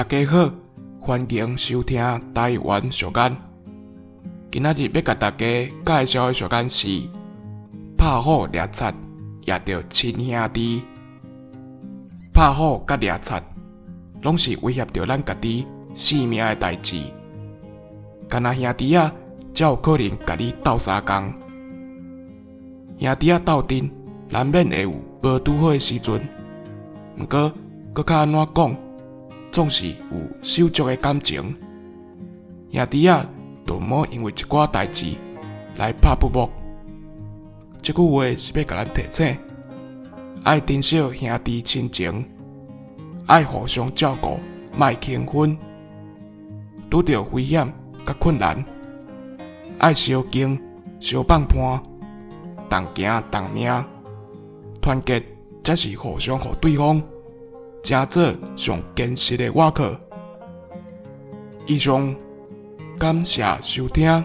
家好，歡迎收聽台灣俗諳。今仔日欲共大家介紹的俗諳是拍虎掠賊，攑著親兄弟。拍虎佮掠賊，攏是威脅著咱家己性命的代誌。干焦兄弟仔才有可能共你鬥相共。兄弟仔鬥陣，難免會有無拄好的時陣。毋過，閣較按怎講，總是有手足的感情。兄弟仔就毋好因為一寡代誌來拍不睦。這句話是欲共咱提醒，愛珍惜兄弟親情，愛互相照顧，莫平分。拄著危險佮困難，愛相敬相放伴，同行同命，團結才是互相予對方成做上堅實的倚靠。以上，感謝收聽。